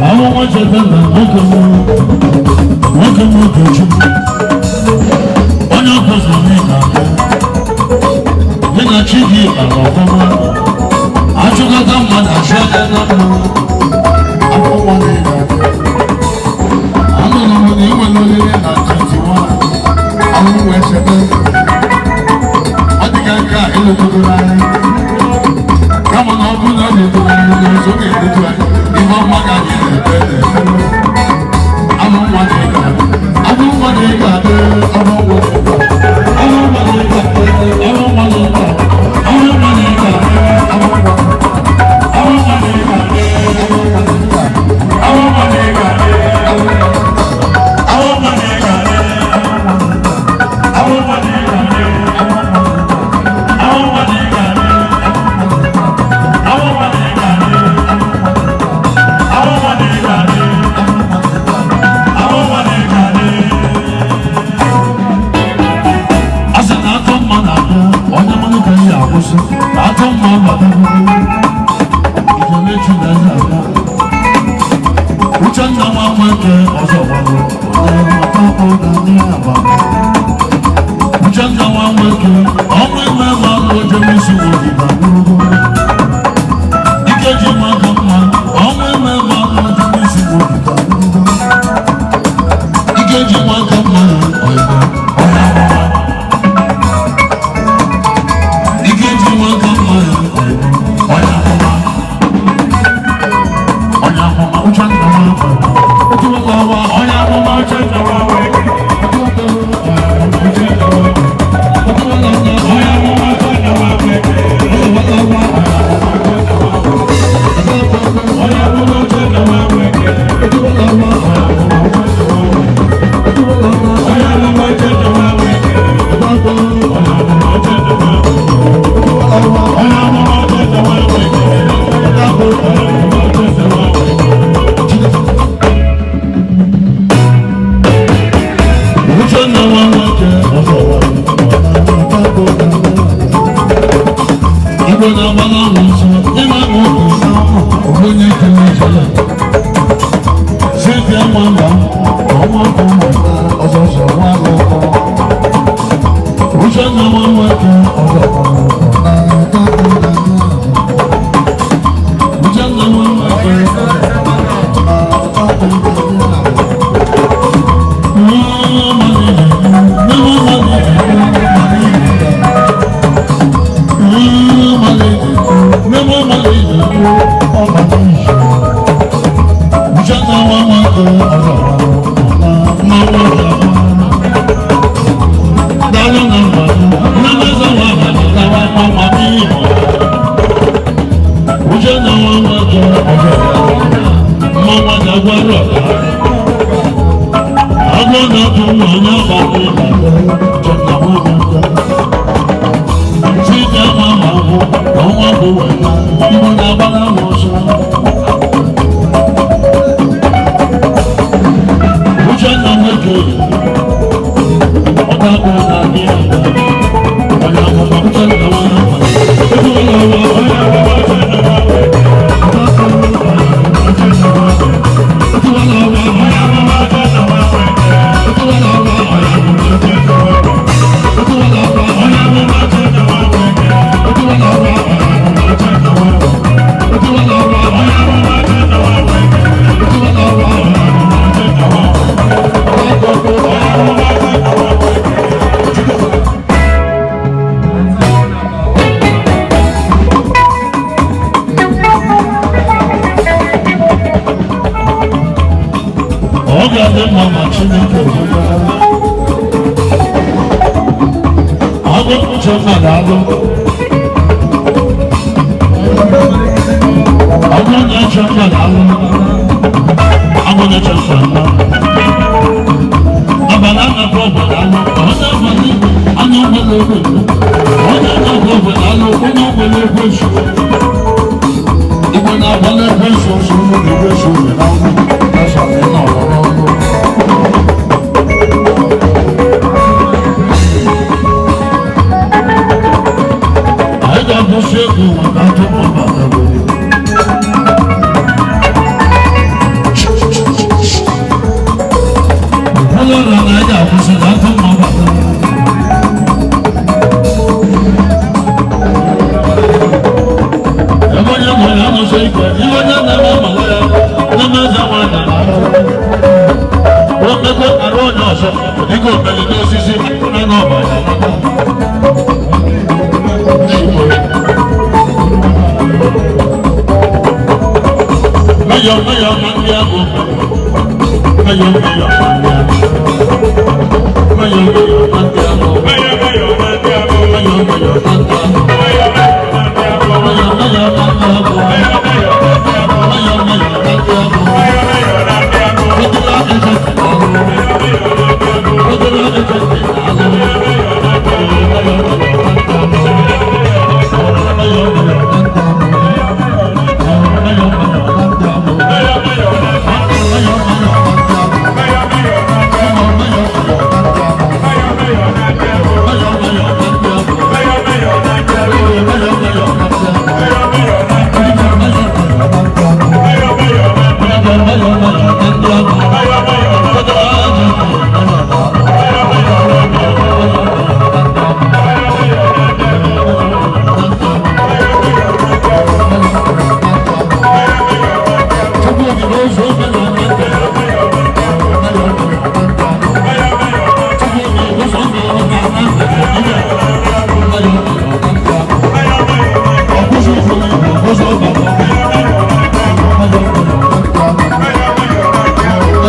Àwọn wọn ṣe fẹ́ nà nwoke m, nwoke m Okechukwu, onye ọkụzụ n'ịga gị na chi gị kpara ọfụma, achụkọta mma na achụ anya na mma akwụkwọ n'ịga. Anụrụ m na enwere oriri na 21 ahụ wee chebe ọ dị ka nke a elotogoro anyị, kama na ọ bụrụ na ọ na-etoro anyị n'ọzọ, ọ ga-edotu anyị ihe ọma ka anyị na-ebe na-ebe. Anụ nwa na ị ga-adị, anụ nwa na ị ga-adị, anụ nwa na ị ga-adị, anụ nwa na ị ga-adị, anụ nwa na ị ga-adị, anụ nwa na ị ga-adị, anụ nwa, anụ nwa na ị ga-adị, anụ nwa na ị ga-adị, anụ nwa na ị ga-adị, anụ nwa na ị ga-adị, anụ nwa na ị ga-adị, anụ nwa na ị ga-adị, anụ nwa na ị ga-adị, anụ nwa na ị ga-adị. A sị na atụ mma na-abịa, onye mmanụ ka ihe akwụsị atụ mma batago ijelechu na eze abịa. Uchenna nwa nwoke ọzọ gbalụ onye ọkpọkpọ na ndị aba. Uchenna nwa nwoke ọnwa ime ma alụ ojemisi wodiba n'ugwu ikeji maka mma ọnwa ime ma alụ ojemisi wodiba n'ugwu ikeji maka mma ọyịba onye amụma ikeji maka mma ọyịba onye amụma onye amụma Uchenna nwa otu nwa onye amụma Uchenna nwa nwoke Uchenna nwa onye amụma Uchenna nwa nwoke onye amụma Uchenna nwa nwoke onye amụma Uchenna nwa nwoke onye amụma Uchenna nwa nwoke onye amụma Uchenna nwa nwoke. Uchenna nwa nwoke ọzọ Igbo na-agba n'anwụ nsọ ịma ọgwụ onye kere ijele Sylvia nwamba ọnwa bụ ọzọ ọzọ nwa alụkọ. Uchenna nwa nwoke ọzọ Uchenna nwa nwoke. Agwọ na-atụ nwa onye agbata ịba. Site nwa ma bụ ọnwa bụ weta Igbo na-agbara m ọsọ. Uchenna nwoke ọtakụ na-adị ada onye amụma Uchenna nwa onye amụma Uchenna nwa Ọ ga-adị mma ma Chineke ekwekwa. Agụ Uchenna ga-alụ. Agụ na-eche mma ga-alụ. Agụ na-eche mma mma. Abalị anakọ obodo alụ. Onye abalị anụ nwere ego. Onye anakọ obodo alụ. Onye nwere ego esu. Igwe na-agbalị ego esu ọsọ ụmụ na ego esu ụmụ na ọnụ. Ẹsọ̀ mi náà lọ́wọ́. Anyị ga-akwụsị egwu maka atụ mma bata. Ụzọ ike ihe onye na-eme mala ya na-eme eze nwanyị, o mekwe arụ onye ọzọ dịka omeli n'osisi na n'ọba ya. Meyọ meyọ na ndị agụ, meyọ meyọ na ndị agụ, meyọ meyọ na ndị agụ, meyọ meyọ na ndị agụ, meyọ meyọ na ndị agụ, meyọ meyọ na ndị agụ, meyọ meyọ na ndị agụ. Federal agency na-alụ, federal agency na-alụ. Meyọ meyọ na ndị agụ, meyọ meyọ na ndị agụ, meyọ meyọ na ndị agụ, meyọ meyọ na ndị agụ, meyọ meyọ na ndị agụ, meyọ meyọ na ndị agụ, meyọ meyọ na ndị agụ, meyọ meyọ na ndị agụ, meyọ meyọ na ndị agụ. Federal agency na-alụ. Chukwu okike ụzọ meyọ na ndị agụ, meyọ meyọ na ndị agụ. Chukwu okike ụzọ meyọ na ndị agụ, meyọ meyọ na ndị agụ. Ọkụzụ ụfọdụ Igbo ụzọ ọbara, meyọ meyọ na ndị agụ, meyọ meyọ na ndị agụ.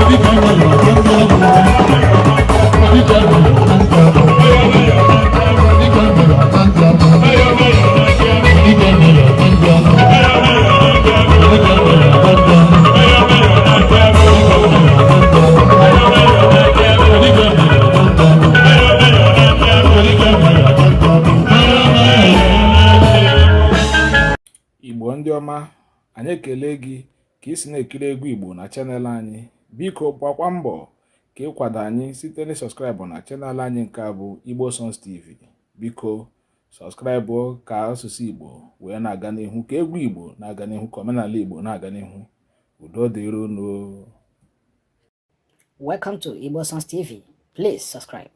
Dịka meyọ na ndị agụ, dịka meyọ na ndị agụ, dịka meyọ na ndị agụ, dịka meyọ na ndị agụ, dịka meyọ na ndị agụ, dịka meyọ na ndị agụ, dịka meyọ na ndị agụ, dịka meyọ na ndị agụ. Igbo ndị ọma, anyị ekele gị ka ị si na-ekiri egwu Igbo na channel anyị. Biko gbakwa mbọ ka ịkwado anyị site na subscribe na channel anyị nke a bụ Igbo Songs TV. Biko subscribe ka asụsụ Igbo wee na-aga n'ihu, ka egwu Igbo na-aga n'ihu, ka omenala Igbo na-aga n'ihu. Udo dịrị unu. Welcome to Igbo Songs TV. Please subscribe.